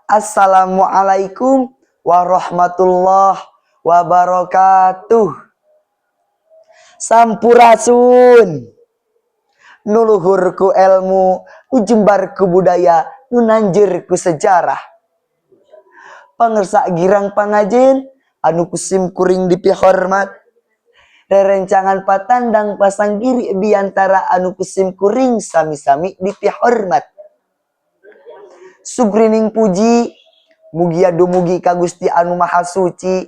Assalamualaikum warahmatullahi wabarakatuh. Sampurasun. Nu luhur ku ilmu, nu jembar ku budaya, nu nanjeur ku sejarah. Pangersa girang pangajen, anu ku sim kuring dipihormat. Rerencangan patandang pasanggiri biantara anu ku sim kuring sami-sami dipihormat. Sugrining puji, mugia dumugi ka Gusti anu Maha Suci.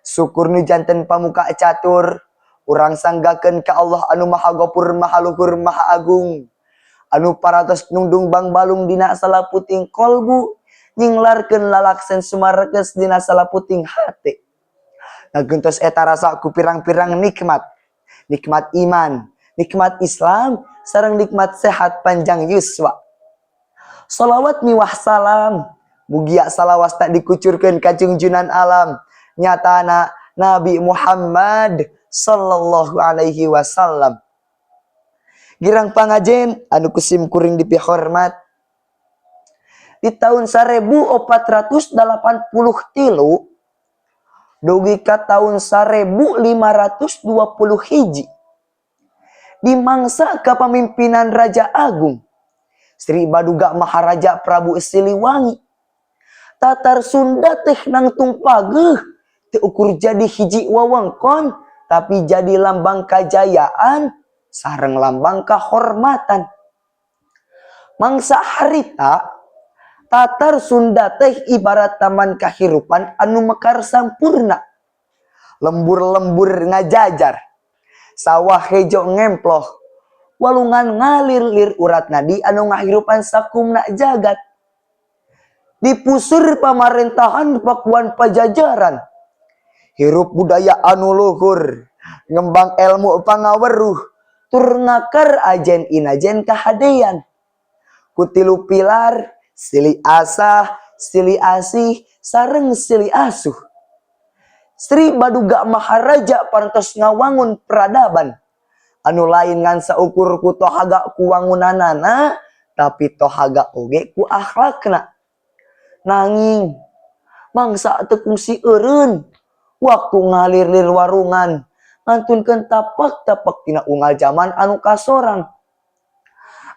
Syukur nu janten pamuka catur, urang sanggakeun ka Allah anu Maha Gopur, Maha Luhur, Maha Agung. Anu parantos nungdung bangbalung dina salaputing kolbu, nyinglarkeun lalaksen sumarekes dina salaputing hate. Ngagentos eta rasa ku pirang-pirang nikmat. Nikmat iman, nikmat Islam, sareng nikmat sehat panjang yuswa. Salawat miwah salam, mugia salawasna dikucurkeun ka junjunan alam, nyatana Nabi Muhammad sallallahu alaihi wasallam. Girang pangajen anu ku sim kuring dipihormat. Di tahun 1483 dugi ka tahun 1521, di mangsa kepemimpinan Raja Agung Sri Baduga Maharaja Prabu Siliwangi, Tatar Sunda teh nangtung pageuh, teu ukur jadi hiji wewengkon, tapi jadi lambang kajayaan sareng lambang kehormatan. Mangsa harita, Tatar Sunda teh ibarat taman kahirupan anu mekar sampurna, lembur-lembur ngajajar, sawah hejo ngemploh, walungan ngalir lir urat nadi anu ngahirupan sakumna jagat. Di puseur pamarentahan Pakuan Pajajaran, hirup budaya anu luhur, ngembang ilmu pangaweruh, tur ngakar ajen inajen kahadean ku tilu pilar, silih asah, silih asih, sareng silih asuh. Sri Baduga Maharaja parantos ngawangun peradaban anu lain ngan saukur ku tohaga ku wangunanana, tapi tohaga oge ku akhlakna. Nanging mangsa teu kungsi eureun, waktu ngalir lir warungan ngantunkeun tapak-tapak tina unggal zaman anu kasorang.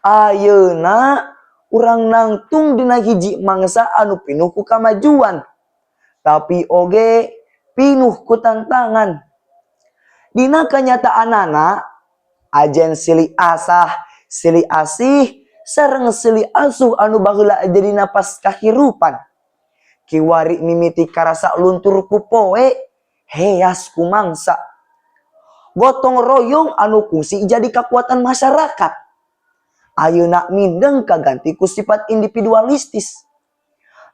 Ayeuna urang nangtung dina hiji mangsa anu pinuh ku kamajuan, tapi oge pinuh ku tantangan. Dina kanyataanana, ajen silih asah, silih asih, sareng silih asuh anu baheula jadi napas kahirupan, kiwari mimiti karasa luntur ku poe, heas ku mangsa. Gotong royong anu kungsi jadi kekuatan masyarakat, ayeuna mindeng kaganti ku sifat individualistis.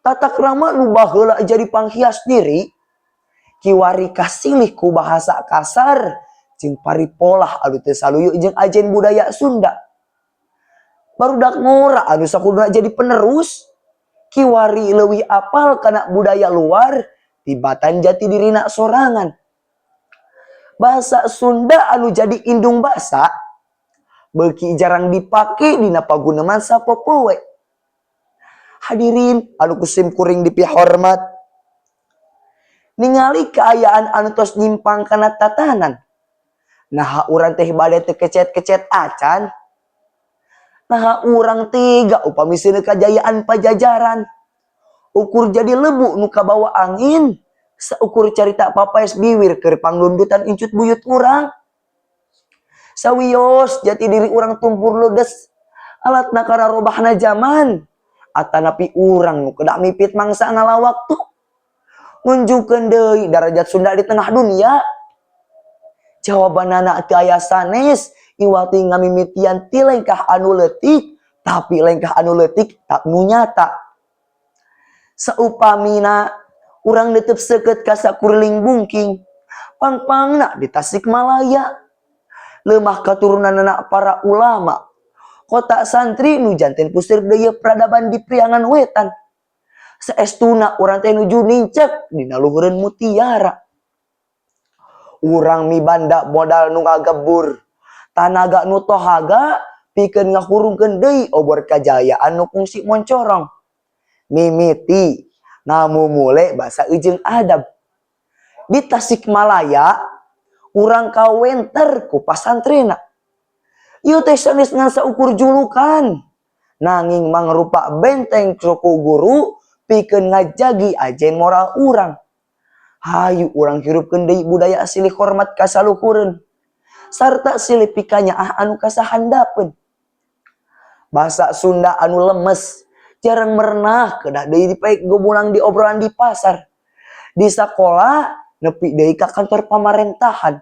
Tata krama nu baheula jadi panghias diri, kiwari kasilih ku bahasa kasar jeung paripolah anu teu saluyu jeung ajen budaya Sunda. Barudak ngora anu sakuduna jadi penerus, kiwari leuwih apal kana budaya luar tibatan jati dirina sorangan. Bahasa Sunda anu jadi indung basa beuki jarang dipake dina paguneman sapopoe. Hadirin anu ku sim kuring dipihormat, ningali kaayaan anu tos nyimpang kana tatanan, nah urang teh bade teu kecet-kecet acan? Nah, urang tega upami seuneu kajayaan Pajajaran ukur jadi lebu nu kabawa angin, saukur carita papaes biwir keur panglundutan incut buyut urang? Sawios jati diri urang tumpur ludes alatna kana robahna zaman, atanapi urang nu kedah mipit mangsa ngala waktu nunjukkeun deui darajat Sunda di tengah dunia? Jawabanana teu aya sanes iwati ngamimitian ti lengkah anu leutik, tapi lengkah anu leutik tak nu nyata. Saupamina urang netep seukeut ka sakuriling bungking, pangpangna di Tasikmalaya, lemah katurunanana para ulama, kota santri nu janten puseur daya peradaban di Priangan Wetan, saestuna urang teh nuju nincak dina luhureun mutiara. Urang mibanda modal nu ngagebur, tanaga nu tohaga, pikeun ngahurungkeun deui obor kajayaan nu kungsi moncorong. Mimiti ngamumule basa jeung adab. Di Tasikmalaya urang kawenter ku pasantrena. Ieu teh sanes ngan saukur julukan, nanging mangrupa benteng suku guru pikeun ngajagi ajen moral urang. Hayu urang hirupkeun deui budaya silih hormat ka saluhureun sarta silih pikanyaah anu kasahandapeun. Bahasa Sunda anu lemes jarang merenah kedah deui dipaek gomulang di obrolan di pasar, di sakola, nepi deui ka kantor pamarentahan.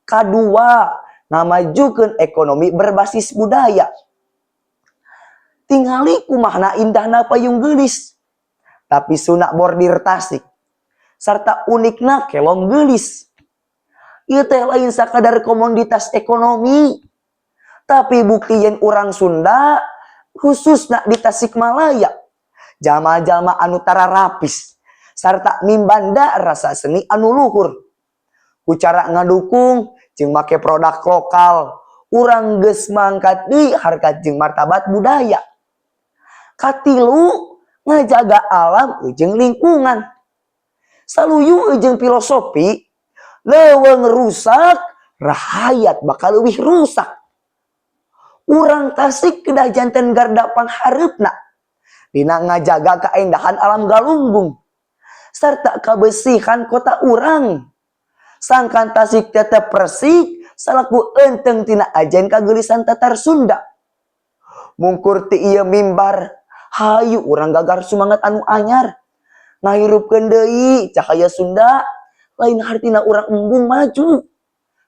Kadua, ngamajukeun ekonomi berbasis budaya. Tingali kumahna indahna payung geulis, tapi suna bordir Tasik, sarta unikna kelong geulis. Ieu teh lain sakadar komoditas ekonomi, tapi bukti yen urang Sunda, khususna di Tasikmalaya, jalma-jalma anu tararapis sarta mimbanda rasa seni anu luhur. Ku cara ngadukung jeung make produk lokal, urang geus mangkat deui harkat jeung martabat budaya. Katilu, ngajaga alam jeung lingkungan. Saluyu jeung filosofi leuweung rusak, rahayat bakal leuwih rusak. Urang Tasik kedah janten garda panghareupna dina ngajaga kaendahan alam Galunggung sarta kabesihan kota urang, sangkan Tasik tetep resik salaku enteng tina ajen kageulisan Tatar Sunda. Mungkur ti ieu mimbar, hayu urang gagar sumangat anu anyar ngahirupkeun deui cahaya Sunda. Lain hartina urang embung maju,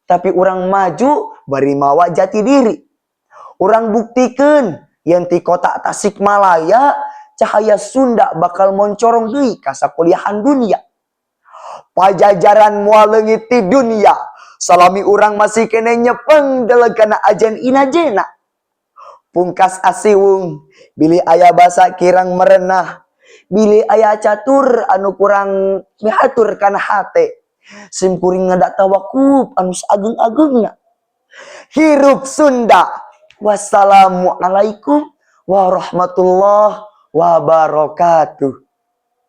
tapi urang maju bari mawa jati diri. Urang buktikeun yen ti kota Tasikmalaya cahaya Sunda bakal moncorong deui ka sakuliahan dunia. Pajajaran moal leungit ti dunia salami urang masih keneh nyepeng deleg kana ajen inajena. Pungkas asiwung, bilih aya basa kirang merenah, bilih aya catur anu kurang mihatur kana hate, sim kuring ngada tawakuf anu saageng-agengna. Hirup Sunda. Wassalamualaikum warahmatullahi wabarakatuh.